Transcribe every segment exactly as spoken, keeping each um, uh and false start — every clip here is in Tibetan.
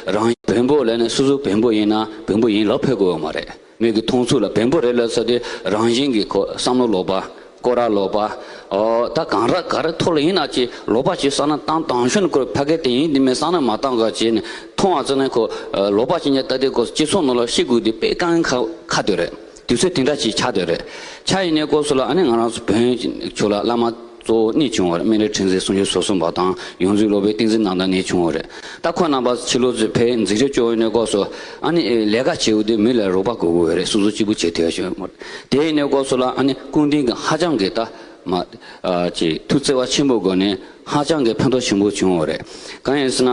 རང་བོན་པོ་ལབ་ནས་སོ་སོ་བོན་པོ་ཡིན་ན་བོན་པོ་ཡིན་ལབ་ཕོད་དགོས་པ་མ་རེད། མི་གི་མཐོང་ཚུལ་ལ་བོན་པོ་རེད་ལབ་ས་དེ་རང་བཞིན་གྱི་ཁོ་བསམ་བློ་ལོག་པ། སྐོར་ར་ལོག་པ། ཨོ་ད་གང་ར་ག་རེ་ཐོག་ལ་ཡིན་ན་ཅི་ལོག་པ་ཅི་བསམ་ན་བཏང་བཏང་ཤོད་ཁོ་ཕ་གི་དེ་ཡིན་འདི་མིན་བསམ་ན་མ་བཏང་ག་བྱས་ནས་མཐོང་བ་ཙམ་ནས་ཁོ་ལོག་པ་ཅི་ཉལ་ད་དེ་ཁོ་སྤྱི་ཚོགས་ནང་ལ་ཤི་དགོས་དེ་དཔེ་དཀའ་ངལ་ཁ་ཁ་དེ་རེད། དུས་ཚོད་དེ་འདྲ་ཅིག་ཆགས་བསྡད་རེད། ཆ་ཡིན་ནའི་སྐོར་སུ་ལ་ཨ་ནི་ང་རང་ཚོ་བོན་ཆོས་ལ་བླ་མ་གཙོ་བོ་གཉིས་བྱུང་བ་རེད། སྨན་རི་ཁྲི་འཛིན་གསུང་ཆོས་ཟུར་གསུམ་པ་དང་ཡོངས་འཛིན་སློབ་དཔོན་བསྟན་འཛིན་རྣམ་ཐར་གཉིས་བྱུང་བ་རེད། ད་ཁོ་རྣམ་པ་ཕྱི་ལོགས་ཚོས་ཕའི་འཛིན་གྲྭ་བཅུ་པའི་ནས་སྐོར་སུ་ཨ་ནི་ལས་ཀ་བྱེད་འོས་དེ་མི་ལ་རོགས་པ་དགོས་དགོས་རེད། སོ་སོ་གཅིག་པུ་བྱེད་ཐུབ་ཡ་ཞིག་མ་རེད། དེ་ཡིན་ནའི་སྐོར་སུ་ལ་ཨ་ནི་སྐུ་མདུན་གྱི་ཧ་ཅང་གི་ད་མ་ཨ་ཅིག་ཐུགས་བརྩེ་བ་ཆེན་པོའི་སྒོ་ནས་ཧ་ཅང་གི་ཕན་ཐོགས་ཆེན་པོ་བྱུང་བ་རེད། གང་ཡིན་ཟེར་ན།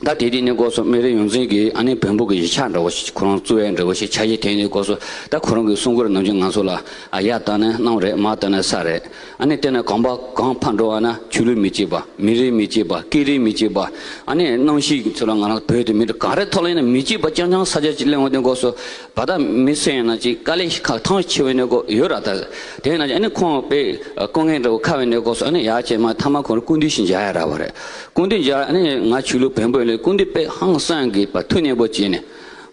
ད་དེ་དུས་ནས་སྐོར་སུ་སྨན་རི་ཡོངས་འཛིན་གྱིས་ཨ་ནི་བོན་པོ་གི་གཞིས་ཆགས་འདྲ་བོ་ཞིག་ཁོ་རང་བཙུགས་ཡས་འདྲ་བོ་ཞིག་ཆ་ཤས་དེ་ནས་སྐོར་སུ་ད་ཁོ་རང་གིས་གསུང་སྐོར་ནམ་རྒྱུན་ང་ཚོ་ལ་ཨ་ཡ་ད་ནི་གནམ་རེད་མ་ད་ནི་ས་རེད། ཨ་ནི་དེ་ནས་གོམ་པ་གང་ཕར་འགྲོ་བ་ན་ཆོས་ལུགས་མི་གཅིག་པ་མི་རིགས་མི་གཅིག་པ་སྐད་རིགས་མི་གཅིག་པ་ཨ་ནི་གནམ་གཤིས་ཚོ་ལ་ང་རང་བོད་དུ་མི་འདྲ་ག་རེ་ཐོག་ལ་ཡིན་ན་མི་གཅིག་པ་རྐྱང་རྐྱང་ས་ཆ་གཅིག་གླེང་བ་དེ་སྐོར་སུ་བ་ད་མི་སེ་ཡིན་ན་ཅིག་དཀའ་ལས་ཤིག་ཁག་ཐང་ཆེ་བའི་ནས་སྐོར་ཡོད་ར། ད་དེ་ཡིན་ན་ཨ་ནི་ཁོང་དཔེ་སྐུ་ངལ་འདྲ་བོ་ཁ་བའི་ནས་སྐོར་སུ་ཨ་ནི་ཡ་བྱས་མ་ཐ་མ་ཁོ་རང་སྐུ་མདུན་ཞིག་མཇལ་ཡ་ར་བ་རེད། སྐུ་མདུན་མཇལ་ཨ་ནི་ང་ཆོས་ལུགས་བོན་པོ་ཡིན་ལས་སྐུ་མདུན་དཔེ་ཧང་སང་གི་བ་ཐུགས་མཉེས་པོ་བྱས་ནས་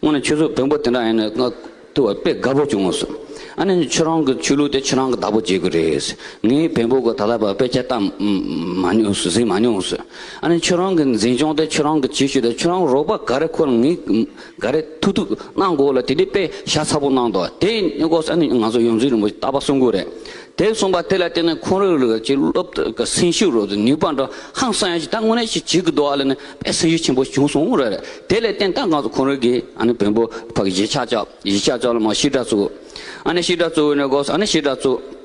དངོས་གནས་ཁྱོད་ཚོ་བོན་པོ་དེ་འདྲ་ཡིན་ན་ང་ཐུག་བ་དཔེ་དགའ་པོ་བྱུང་སོང་། ཨ་ནི་ཁྱོད་རང་གི་ཆོས་ལུགས་དེ་ཁྱོད་རང་གི་བདག་པོ་བྱེད་དགོས་རེད། ངས་བོན་པོ་གི་ད་ལྟ་བ་དཔེ་ཆ་ལྟ་མ་མྱོང་སོང་གཟིགས་མ་མྱོང་སོང་། ཨ་ནི་ཁྱོད་རང་གི་འཛིན་སྐྱོང་དེ་ཁྱོད་རང་གི་བྱེད་ཤུགས་དེ་ཁྱོད་རང་རོགས་པ་ག་རེ་ཁོ་ལ་ངས་ག་རེ་ཐུག་ཐུག་གནང་དགོས་ལ་དེ་དུས་དཔེ་ཤ་ཚ་པོ་གནང་འདུག་དེ་ཡིན་སྐོར་ཨ་ནི་ང་ཚོ་ཡོངས་འཛིན་རིན་པོ་ཆེ་རྟག་པར་གསུང་གི་རེད། དེ་གསུངས་པ་དེ་ལ་བརྟེན་ནས་ཁོང་རང་ལ་ཅིག་སློབ་གྲྭ་གི་སེམས་ཤུགས་རོ་ནུས་པ་འདྲ་ཧང་སང་ཡ་ཞིག་ད་དངོས་གནས་ཞིག་བྱེད་ཀྱི་འདུག་ཨ་ལ་ནི་དཔེ་སེམས་ཤུགས་ཆེན་པོ་བྱུང་སོང་རེད། དེ་ལ་བརྟེན་ད་ང་ཚོ་ཁོང་རང་གིས་ཨ་ནི་བོན་པོ་ཕ་གི་གཞིས་ཆགས་ཅག་གཞིས་ཆགས་ཅག་ལ་མ་བཤད་གྲྭ་བཙུགས། ཨ་ནི་བཤད་གྲྭ་བཙུགས་ནས་སྐོར་ཨ་ནི་བཤད་གྲྭ་བཙུགས།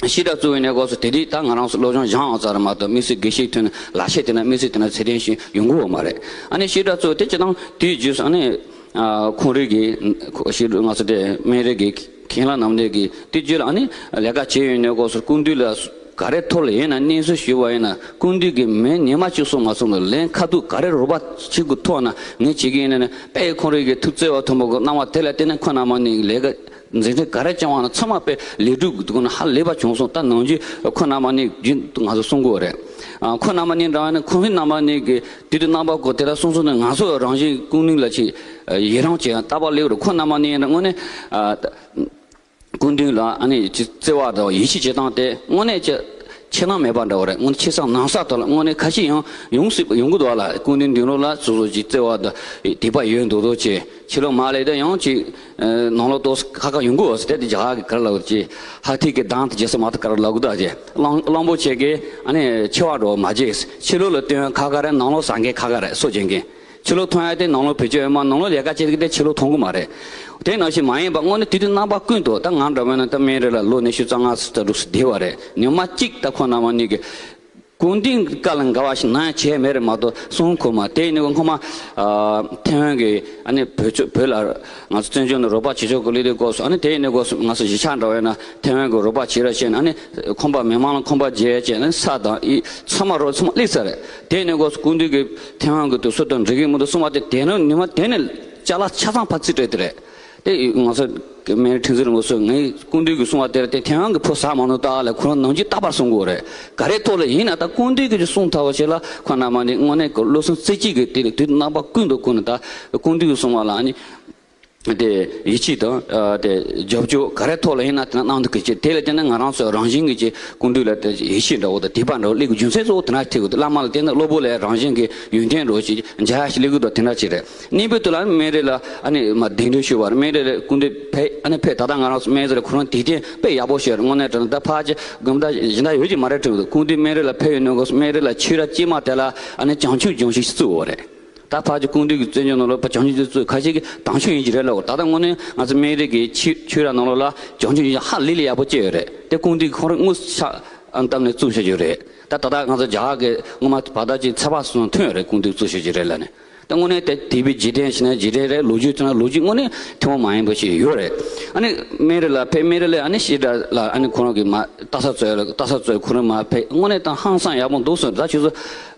བཤད་གྲྭ་བཙུགས་ནས་སྐོར་སུ་དེ་དུས་ད་ང་རང་ཚོ་སློབ་སྦྱོང་སྦྱང་བ་ཙམ་རེད་མ་གཏོགས་དམིགས་བསལ་དགེ་བཤེས་ཐོན་ལག་ཤེས་དེ་ན་དམིགས་བསལ་དེ་ན་ཚད་ལྡན་ཞིག་ཡོང་གི་ཡོད་མ་རེད། ཨ་ནི་བཤད་གྲྭ་བཙུགས་དེ་སྤྱིར་བཏང་དེའི་རྗེས་སུ་ཨ་ནི། ཨ་ཁོང་རང་གིས་ཁོ་ཞིག་ང་ཚོ་དེ་སྨན་རི་གི་མཁན་བླ་རྣམ་གཉིས་ཀྱིས་དེ་རྗེས་ལ་ཨ་ནི་ལས་ཀ་བྱས་ཡོད་ནས་སྐོར་སུ་སྐུ་མདུན་ལ་ག་རེ་ཐོག་ལ་ཡིན་ན་གནས་ཚུལ་ཞུ་བ་ཡིན་ན་སྐུ་མདུན་གྱིས་མི་ཉི་མ་གཅིག་གསུང་མ་གསུང་ལ་ལན་ཁ་ཐུག་ག་རེ་རོགས་པ་བྱེད་དགོས་ཐོག་ན་ངས་བྱེད་ཀྱི་ཡིན་ན་ནི་དཔེ་ཁོང་རང་གི་ཐུགས་བརྩེ་བ་མཐོན་པོ་གི་གནང་བ་དེ་ལ་བརྟེན་ནས་ཁོ་རྣམ་པ་གཉིས་ལས་ཀ་མཛད་འཕྲིན་ག་རེ་བསྐྱངས་པ་ན་ཚང་མ་དཔེ་ལེགས་གྲུབ་ཀྱི་སྒོ་ནས་ཧ་ལས་པ་བྱུང་སོང་། ད་ནམ་རྒྱུན་ཁོ་རྣམ་པ་གཉིས་རྒྱུན་དུ་ང་ཚོ་གསུང་གི་ཡོད་རེད། ཨ་ཁོ་རྣམ་པ་གཉིས་འདྲ་བ་ནི་ཁོང་རྣམ་པ་གཉིས་ཀྱིས་དེ་དུས་རྣམ་པ་གོ་དེ་ལ་གསུང་སོང་ནས་ང་ཚོ་རང་བཞིན་ཀུན་གླེང་ལ་ཅིག་ཡི་རང་བྱེད་ཡང་ལྟ་བ་ལེགས་རུ་ཁོ་རྣམ་པ་གཉིས་ཡིན་ན་དངོས་གནས་ཨ་ཀུན་གླེང་ལ་ཨ་ནི་ཅིག་བརྩེ་བ་དང་ཡིད་ཆེས་བྱེད་སྟངས་དེ་དངོས་གནས་ཀྱི་ཆེ་ན་མེད་པ་འདྲ་བ་རེད། དངོས་གནས་ཆེ་ས་ནང་ས་དག་ལ་དངོས་གནས་ཁ་ཤས་ཡང་ཡོང་སྲིད་པ་ཡོང་གི་འདུག་བ་ལ་ཀུན་གླེང་མདུན་ལོགས་ལ་སོ་སོ་ཅིག་བརྩེ་བ་དང་དད་པ་ཡོད་མདོག་མདོག་བྱས། ཕྱི་ལོགས་མ་སླེབས་དུས་ཡང་ཅིག་ཨ་ནང་ལོགས་ཏོག་ཙམ་ཁ་ཁ་ཡོང་གི་ཡོད་ཟེར། དེ་དེ་རྒྱ་གར་གྱི་ག་རེ་ལབ་ཀྱི་ཧ་ཐིག་གི་གདངས་དེ་རྗེས་སུ་མ་ཐག་ག་རེ་ལབ་གི་འདུག་ཅེས་གླང་གླང་པོ་ཆེ་གི་ཨ་ནི་མཆེ་བ་འགྲོ་མ་བརྗེད། ཕྱི་ལོགས་ལ་སྟོན་ཁ་ཁ་རེད། ནང་ལོགས་ཟ་མཁན་ཁ་ཁ་རེད། སོ་བྱེད་མཁན། ཕྱི་ལོགས་མཐོང་ཡ་དེ་ནང་ལོགས་བེད་སྤྱོད་ཡོད་མ། ནང་ལོགས་ལས་ཀ་བྱེད་ཀྱི་དེ་ཕྱི་ལོགས་མཐོང་གི་མ་རེད། དེ་ནང་བཞིན་མ་ཡིན་པ་དངོས་གནས་དེ་དུས་རྣམ་པ་ཀུན་ཏུ་ད་ང་འདྲ་མིན་ན་ད་སྨན་རི་ལ་ལོ་ཉི་ཤུ་རྩ་ལྔ་ཙམ་དུ་བསྡད་པ་རེད། ཉི་མ་གཅིག་ད་ཁོ་རྣམ་པ་གཉིས་ཀྱི་ཀུན་གླེང་བཀའ་ལ་འགལ་བ་ཞིག་ནམ་ཡང་བྱས་མེད་རེད་མ་གཏོགས་གསུང་གི་མ། དེ་ཡིན་ནའི་སྔོན་མ་ཨ་ཐེ་ཝན་གྱི་ཨ་ནི་བོད་ཆོས་བོད་ལ་ང་ཚོ་བཙན་བྱོལ་ནང་རོགས་པ་བྱེད་ཕྱོགས་ཀྱི་སླེབས་དུས་སྐབས་སུ་ཨ་ནི་དེ་ཡིན་ནའི་སྐབས་སུ་ང་ཚོ་གཞིས་ཆགས་འདྲ་བས་ན་ཐེ་ཝན་གྱི་རོགས་པ་བྱེད་ར་བྱས་ནས་ཨ་ནི་ཁང་པ་མི་མང་ལ་ཁང་པ་བརྗེ་བྱས་ནས་ས་དང་ཨི་ཚང་མ་རོགས་ཚང་མ་སླེབས་ཚར་རེད། དེ་ཡིན་ནའི་སྐབས་སུ་སྐུ་མདུན་གྱིས་ཐེ་ཝན་གྱི་དུས་ཚོད་དང་འགྲིག་གི་མི་འདུག་གསུངས་པ་དེ་དེ་ནས་ཉི་མ་དེ་ནས་ཅ་ལག་ཆ་ཚང་ཕར་རྩིས་སྤྲད་དེ་རེད། དེ་ང་ཚོ་སྨན་རི་ཁྲི་འཛིན་རིན་པོ་ཆེ་ངས་སྐུ་མདུན་གྱིས་གསུངས་པ་དེར་དེ་ཐེ་ཝན་གྱི་ཕོ་ཟ་མ་ནུ་ཏ་ལ་ཁོ་རང་ནམ་རྒྱུན་རྟག་པར་གསུང་གི་ཡོད་རེད། ག་རེ་ཐོག་ལ་ཡིན་ན་ད་སྐུ་མདུན་གྱིས་གསུང་ཐུབ་པ་ཞིག་ལ་ཁོ་རྣམ་པ་ནི་དངོས་གནས་ཀྱི་བློ་སེམས་རྩེ་གཅིག་གིས་དེ་ལ་དུས་རྣམ་པ་ཀུན་ཏུ་ཀུན་ནས་ད་སྐུ་མདུན་གྱིས་གསུངས་པ་ལ་ནི་དེ་ཡིད་ཆེས་དང་དེ་རྒྱབ་སྐྱོར་ག་རེ་ཐོག་ལ་ཡིན་ན་དེ་ན་གནང་ཐུབ་ཀྱི་ཅིག་དེ་ལ་བརྟེན་ནས་ང་རང་ཚོ་རང་བཞིན་གྱིས་ཅིག་སྐུ་མདུན་ལ་དེ་ཡིད་ཆེས་འདྲ་བོ་དང་དད་པ་འདྲ་བོ་སླེབས་ཀྱི་རྒྱུ་མཚན་གཙོ་བོ་དེ་འདྲ་ཐེབས་ཀྱི་འདུག་བླ་མ་ལ་བརྟེན་ནས་གློ་བུར་ལ་རང་བཞིན་གྱིས་ཡོན་ཏན་འདྲ་བོ་ཅིག་འཇགས་ཤིག་སླེབས་ཀྱི་འདུག་དེ་འདྲ་ཅིག་རེད། གཉིས་པའི་དུས་ལ་སྨན་རི་ལ་ཨ་ནི་མ་གདན་འདྲེན་ཞུས་པར་སྨན་རི་ལ་སྐུ་མདུན་ཕེབས། ཨ་ནི་ཕེབས་ད་ལྟ་ང་རང་ཚོ་སྨན་རི་ལ་ཁོ་རང་དད་ལྡན་དཔེ་ཡག་པོ་ཞིག་ཡོད་རེད། དངོས་གནས་དྲང་གནས་ད་ཕར་ཅིག་དགོན་པ་གཞན་དག་ཡོད་ཀྱི་མ་རེད་དྲན་འདུག་སྐུ་མདུན་སྨན་རི་ལ་ཕེབས་ཡོད་ནོ་གི་སྨན་རི་ལ་ཆོས་ར་དཀྱིལ་མ་དེ་ལ་ཨ་ནི་བྱང་ཆུབ་ལྗོན་ཤིང་ཞིག་བཙུགས་ཡོད་རེད། ད་ཕར་ཅིག་སྐུ་མདུན་གྱི་བཙན་བྱོལ་ནང་ལ་ཕར་བྱང་ཆུབ་ལྗོན་ཤིང་བཙུགས་ཁ་ཤས་ཀྱིས་དང་ཆོས་ཡིན་གྱི་རེད་ལབ། ད་ལྟ་དངོས་གནས་ང་ཚོ་སྨན་རི་གི་ཆོས་ཆོས་ར་ནང་ལོགས་ལ་བྱང་ཆུབ་ལྗོན་ཤིང་ཧ་ལས་ལས་ཡག་པོ་སྐྱེས་ཡོད་རེད། དེ་སྐུ་མདུན་གྱིས་ཁོ་རང་དངོས་སུ་ཕྱག་བཏབ་ནས་བཙུགས་བཞག་རྒྱུ་རེད། ད་ད་ལྟ་ང་ཚོ་རྒྱ་གར་གྱི་སྔོན་མ་བར་ཐག་ཅིག་ཚེས་པ་གསུམ་ཐོན་ཡོད་རེད། སྐུ་མདུན་བཙུགས་བཞག་རྒྱུ་རེད་ལབ་ནས། ད་དངོས་གནས་དེ་དད་པའི་འཇིག་རྟེན་ཞིག་ན་འཇིག་རྟེན་རེད། ལོ་རྒྱུས་དེ་ན་ལོ་རྒྱུས་དངོས་གནས་ཐུན་མོང་མ་ཡིན་པ་ཞིག་ཡོད་རེད། ཨ་ནི་སྨན་རི་ལ་ཕེབས། སྨན་རི་ལ་ཨ་ནི་བཤད་གྲྭ་ལ་ཨ་ནི་ཁོ་རང་གིས་མ་རྟགས་གསལ་རྩོད་ལ་རྟགས་གསལ་རྩོད་ཁོ་རང་མ་ཕེབས། དངོས་གནས་ད་ཧང་སང་ཡག་པོ་འདུག་གསུངས། ད་ཁྱོད་ཚོ་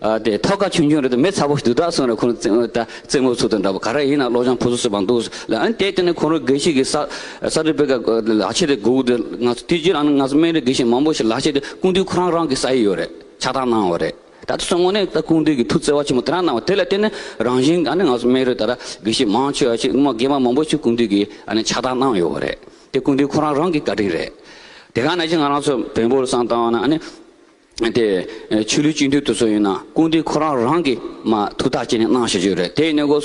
ཨ་དེ་ཐབས་ཀ་ཆུང་ཆུང་རེད། ད་མི་ཚ་པོ་ཞིག་འདུག་ད་གསུངས་རེད། ཁོ་རང་རྩེད་ད་རྩེད་མོ་ཚུགས་དང་འདྲ་པོ་ག་རེ་ཡིན་ན་བློ་སྦྱོང་ཕུན་སུམ་ཚོགས་པ་འདུག་ལ། ཨ་ནི་དེ་དེ་ནས་ཁོ་རང་དགེ་བཤེས་ཀྱི་ས་ས་ཏི་ཕི་ཀེཊ་ལག་ཁྱེར་དེ་དགོས་དེ་ང་ཚོ་དེ་རྗེས་ལ་ང་ཚོ་སྨན་རི་དགེ་བཤེས་མང་པོ་ཞིག་ལག་ཁྱེར་དེ་སྐུ་མདུན་ཁོ་རང་རང་གི་ས་ཡིག་ཡོད་རེད། ཕྱག་རྟགས་གནང་བ་རེད། ད་ལྟ་སོང་དངོས་གནས་ད་སྐུ་མདུན་གྱིས་ཐུགས་བརྩེ་བ་ཆེན་པོ་དེ་འདྲ་གནང་བ་དེ་ལ་བརྟེན་ནས་རང་བཞིན་ཨ་ནི་ང་ཚོ་སྨན་རི་ད་ལྟ་དགེ་བཤེས་མང་ཆེ་བ་ཞིག་མ་རྒན་པ་མང་པོ་ཞིག་སྐུ་མདུན་གྱིས་ཨ་ནི་ཕྱག་རྟགས་གནང་ཡོད་པ་རེད། དེ་སྐུ་མདུན་ཁོ་རང་རང་གི་བཀའ་དྲིན་རེད། དེ་ག་ནང་བཞིན་ང་རང་ཚོ་བོན་པོར་བསམ་བཏང་བ་ན་ཨ་ནི། དེ་ཆོས་ལུགས་སྤྱི་འཐུས་དེ་ཚོ་ཡིན་ན་སྐུ་མདུན་ཁོ་རང་རང་གིས་མ་ཐུགས་ཐག་བཅད་ནས་གནང་བཞག་ཡོད་རེད། དེ་ཡིན་ནའི་གོ་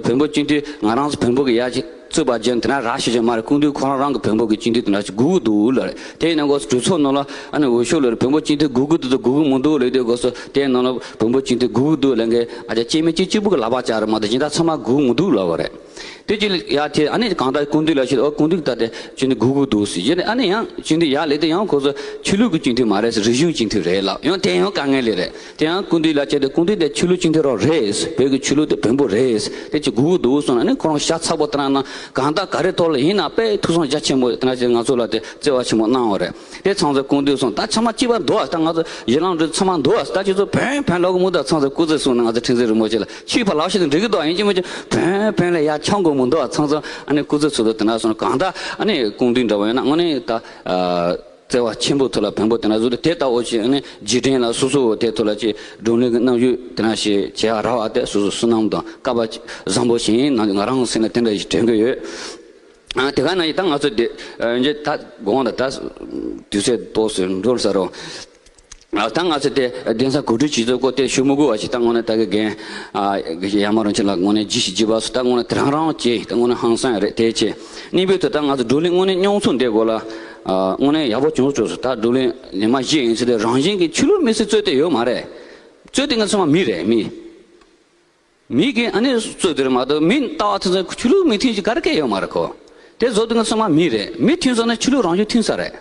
བོན་པོ་སྤྱི་འཐུས་ང་རང་ཚོ་བོན་པོ་གི་ཡ་གཅིག་རྩོད་པ་བརྒྱབ་དེ་འདྲ་རག་བཞག་ཡོད་མ་རེད། སྐུ་མདུན་ཁོ་རང་རང་གི་བོན་པོ་གི་སྤྱི་འཐུས་དེ་འདྲ་ཞིག་དགོས་ཀྱི་འདུག་ལབ་རེད། དེ་ཡིན་ནའི་གོ་གྲོས་ཚོགས་ནང་ལ་ཨ་ནི་འོས་ཤོག་ལབ་རེད། བོན་པོ་སྤྱི་འཐུས་དགོས་ཀྱི་འདུག་དགོས་ཀྱི་མི་འདུག་ལབ་དུས་གོ་སོ་དེའི་ནང་ལ་བོན་པོ་སྤྱི་འཐུས་དགོས་ཀྱི་འདུག་ལབ་མཁན་ཨ་ཅག་སྐྱེ་མེད་གཅིག་གཅིག་པུ་གི་ལག་པ་བཅག་རེད་མ་གཏོགས་གཞན་དག་ཚང་མ་དགོས་ཀྱི་མི་འདུག་ལབ་པ་རེད། དེ་ཅི་ལ་ཡ་དེ་ཨ་ནི་གང་ལྟར་སྐུ་མདུན་ལ་ཞིག་ཨོ་སྐུ་མདུན་ད་དེ་ཅི་ནི་དགོས་ཀྱི་འདུག་ཟེར་ཡིན་ནི་ཨ་ནི་ཡང་སྤྱི་འཐུས་ཡག་ལས་དེ་ཡང་ཁོ་ཚོ་ཆོས་ལུགས་ཀྱི་སྤྱི་འཐུས་མ་རེད་ཟེར་རིག་གཞུང་སྤྱི་འཐུས་རེད་ལབ་ཡང་དེ་ཡང་དཀའ་ངལ་ལས་རེད། དེ་ཡང་སྐུ་མདུན་ལ་བྱས་ཏེ་སྐུ་མདུན་དེ་ཆོས་ལུགས་སྤྱི་འཐུས་རང་རེད། བོད་ཀྱི་ཆོས་ལུགས་དེ་བོན་པོ་རེད། དེ་ཅི་དགོས་ཀྱི་འདུག་གསུངས་ནས་ཁོ་རང་ཞྭ་ཚ་པོ་ལྟར་ན་གང་ལྟར་ག་རེ་ཐོག་ལ་ཡིན་ན་དཔེ་ཐུགས་བསམ་རྒྱ་ཆེན་པོ་དེ་ན་ཅིག་ང་ཚོ་ལ་དེ་བརྩེ་བ་ཆེན་པོ་གནང་བ་རེད། དེ་ཚང་ཚོ་སྐུ་མདུན་སོང་ད་ཚང་མ་སྐྱིད་པ་འདུག་ཨ། ད་ང་ཚོ་གཞི་ལམ་འགྲོ་ཚང་མ་འདུག་ཨ། ད་ཁྱེད་ཚོ་བོན་བོན་ལབ་གི་མི་འདུག་ཚང་ཚོ་སྐུ་ཚེ་བསྲུང་ནས་ང་ཚོ་ཁྲི་འཛིན་རིན་པོ་ཆེ་ལ་ཆོས་པ་ལབ་ཤེས་དང་འགྲིག་གི་འདུག་ཡིན་གཅིག་མིན་གཅིག་བོན་བོན་ལ་ཡ་འཆང་དགོས་མི་འདུག་ཨ། ཚང་ཚོ་ཨ་ནི་སྐུ་ཚེ་ཚོ་དང་དེ་ན་སོང་གང་ལྟར་ཨ་ནི་སྐུ་མདུན་འདྲ་བོ་ཡིན་ན་དངོས་གནས་ད་བརྩེ་བ་ཆེན་པོ་ཐོག་ལ་བོན་པོ་དེ་ན་བཟོ་དེ་ལྟ་བུ་ཞིག་ཨ་ནི་རྗེས་དྲན་ལ་སོ་སོ་དེ་ཐོག་ལ་ཅིག་བགྲོ་གླེང་གི་རྣམ་འགྱུར་དེ་ན་ཞིག་བྱེད་ཡ་རག་པ་དེ་སོ་སོ་བསོད་ནམས་དང་སྐལ་པ་བཟང་པོ་ཞིག་ཡིན་ན་ང་རང་སེམས་ལ་དེ་འདྲ་ཞིག་དྲན་གི་ཡོད། ཨ། དེ་ག་ནང་བཞིན་ད་ང་ཚོ་དེ་ཨ་འཇེ་ད་དགོངས་ད་ད་དུས་ཚོད་ཏོག་ཙམ་འགྲོ་ས་རོ། ཨ། ད་ང་ཚོ་དེ་གདན་ས་གོ་སྒྲིག་བྱེད་ཚུལ་སྐོར་དེ་ཞུ་མི་དགོས་པ་ཞིག་ད་དངོས་གནས་ད་གི་རྒན་ཨ་ཡར་མར་རིན་ཆེན་ལགས་དངོས་གནས་ཇི་ཞིག་ཇི་བ་སུ་ད་དངོས་གནས་དེ་རང་རང་བྱེད་ད་དངོས་གནས་ཧང་སང་ཡ་རེད་དེ་བྱེད། གཉིས་པའི་ཐོག་ད་ང་ཚོ་བགྲོ་གླེང་དངོས་གནས་མཉམ་ཚོགས་འདེགས་དགོས་ལ། ཨ། དངོས་གནས་ཡག་པོ་བྱུང་ཆོག་སུ་ད་བགྲོ་གླེང་ཉི་མ་བཞི་ཡིན་ཚེ་དེ་རང་བཞིན་གྱི་ཆོས་ལུགས་མི་སེར་རྩོད་དེ་ཡོད་མ་རེད། རྩོད་དེ་ང་ཚོ་མ་མི་རེད་མི། མི་གིས་ཨ་ནི་རྩོད་དེར་མ་གཏོགས་མི་ལྟ་བ་དེ་ཚོ་ཆོས་ལུགས་མི་མཐུན་ཞིག་ག་རེ་སྐད་ཡོད་མ་རེད་ཁོ། དེ་བཟོ་དུས་ང་ཚང་མ་མི་རེད། མི་མཐུན་ས་ན་ཆོས་ལུགས་རང་བཞིན་མཐུན་ས་རེད།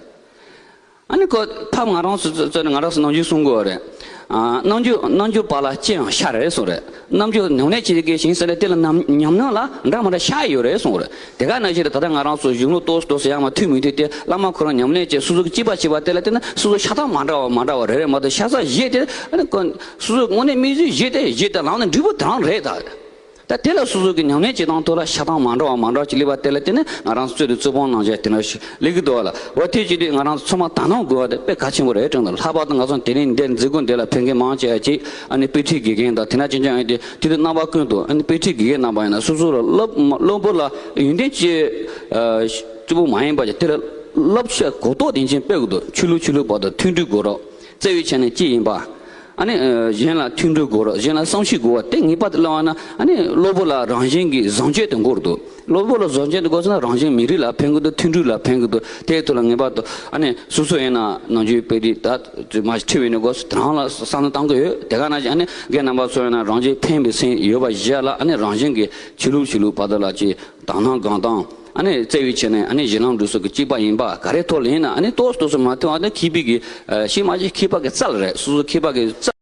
ཨ་ནི་ཁོ་ཕ་ང་རང་ཚོ་ཚོ་ཚོ་ནི་ང་རང་ཚོ་ནམ་རྒྱུན་གསུང་གི་ཡོད་རེད། ཨ། རྣམ་འགྱུར་རྣམ་འགྱུར་བག་ལ་ཅི་ཡང་ཤ་རེད་གསུངས་རེད། རྣམ་འགྱུར་ཉམས་ལེན་བྱེད་ཀྱི་ཞིང་ས་ནས་དེ་ལ་ཉམས་ཉམས་མྱོང་ལ་འདྲ་མི་འདྲ་ཤ་ཡོད་རེད་གསུངས་རེད། དེ་ག་ནང་བཞིན་ད་ལྟ་ང་རང་ཚོ་གཞུང་ལུགས་ཏོག་ཙམ་ཏོག་ཙམ་ཡང་མ་མཐུན་མི་མཐུན་དེ་བླ་མ་ཁོ་རང་ཉམས་ལེན་བྱས་སོ་སོ་གི་སྐྱེས་པ་བྱས་པ་དེ་ལ་བརྟེན་ནས་སོ་སོ་ཤ་སྟག་མ་འདྲ་བ་མ་འདྲ་བ་རེ་རེ་མ་གཏོགས་ཤ་ཚ་བཞེས་ཏེ་ཨ་ནི་ཁོ། སོ་སོའི་དངོས་གནས་དམིགས་ཡུལ་བཞེས་ཏེ་བཞེས་ཏེ་ལངས་ནས་འགྲིག་པོ་དེ་རང་རེད་ད། ད་དེ་ལ་སོ་སོ་གི་ཉམས་ལེན་བྱེད་སྟངས་ཐོག་ལ་ཤ་སྟངས་མ་འདྲ་བ་མ་འདྲ་བ་ཅིག་སླེབས་པ་དེ་ལ་བརྟེན་ནས་ང་རང་ཚོ་རྩོད་དེ་རྩོད་སྤོང་གནང་བྱས་དེ་འདྲ་ཞིག་སླེབས་ཀྱི་འདུག་བ་ལ། འོ་དེ་བྱེད་དུས་ང་རང་ཚོ་ཚང་མ་དག་སྣང་དགོས་པ་དེ་དཔེ་གལ་ཆེན་པོ་རེད་དྲན་འདུག་ལྷག་པར་དུ་ང་ཚོ་དེ་རིང་འདིར་མཛད་སྒོ་འདི་ལ་ཕེབས་མཁན་མང་ཆེ་བ་ཅིག་ཨ་ནི་དཔེ་ཁྲིད་དགེ་རྒན་དང་དེ་ན་ཅན་ཅན་ཨ་ནི་དེ་དུས་དུས་རྣམ་པ་ཀུན་ཏུ་ཨ་ནི་དཔེ་ཁྲིད་དགེ་རྒན་རྣམ་པ་ཡིན་ན་སོ་སོ་ལ་སློབ་སློབ་བུ་ལ་ཡོན་ཏན་ཅི་གཙོ་བོ་མ་ཡིན་པ་ཅིག་དེ་ལ་བསླབ་བྱ་གོ་རྟོགས་དེ་ཅན་སྤེལ་དགོས་འདུག་ཆོས་ལུགས་ཆོས་ལུགས་བར་དུ་མཐུན་སྒྲིལ་དགོས་རོགས། བརྩེ་བའི་ཆ་ནས་གཅིག་ཡིན་པ། ཨ་ནི་གཞན་ལ་མཐུན་སྒྲིལ་དགོས་རོགས། གཞན་ལ་བསམ་ཤེས་དགོས་པ་དེ་ངེས་པར་དུ་བླང་བ་ན་ཨ་ནི་སློབ་བུ་ལ་རང་བཞིན་གྱི་བཟང་སྤྱོད་དེ་འགོར་འདུག་སློབ་བུ་ལ་བཟང་སྤྱོད་དེ་འགོར་སོང་ན་རང་བཞིན་མི་རིགས་ལ་ཕན་གི་འདུག་མཐུན་སྒྲིལ་ལ་ཕན་གི་འདུག་དེའི་ཐོག་ལ་ངེས་པར་དུ་ཨ་ནི་སོ་སོ་ཡིན་ན་ནམ་རྒྱུན་དཔེ་དེ་ད་མ་ཁྲིད་པའི་ནས་འགོ་སོ་དེ་རང་ལ་བསམ་བློ་བཏང་གི་ཡོད། དེ་ག་ནང་བཞིན་ཨ་ནི་རྒན་རྣམ་པ་ཚོ་ཡིན་ན་རང་བཞིན་ཕན་པའི་སེམས་ཡོད་པ་བཞག་ལ་ཨ་ནི་རང་བཞིན་གྱི་ཆོས་ལུགས་ཆོས་ལུགས་བར་དུ་ལ་ཅིག་དག་སྣང་དགོངས་དག་ཨ་ནི་བརྩེ་བའི་ཆ་ནས་ཨ་ནི་གཞི་ལམ་འགྲོ་ས་གི་གཅིག་པ་ཡིན་པ་ག་རེ་ཐོག་ལ་ཡིན་ན་ཨ་ནི་ཏོག་ཙམ་ཏོག་ཙམ་མ་མཐུན་པ་ཨ་ནི་མཁས་པའི་གི་ཤེས་མ་ཤེས་མཁས་པ་གི་རྩལ་རེད། སོ་སོ་མཁས་པ་གི་རྩལ།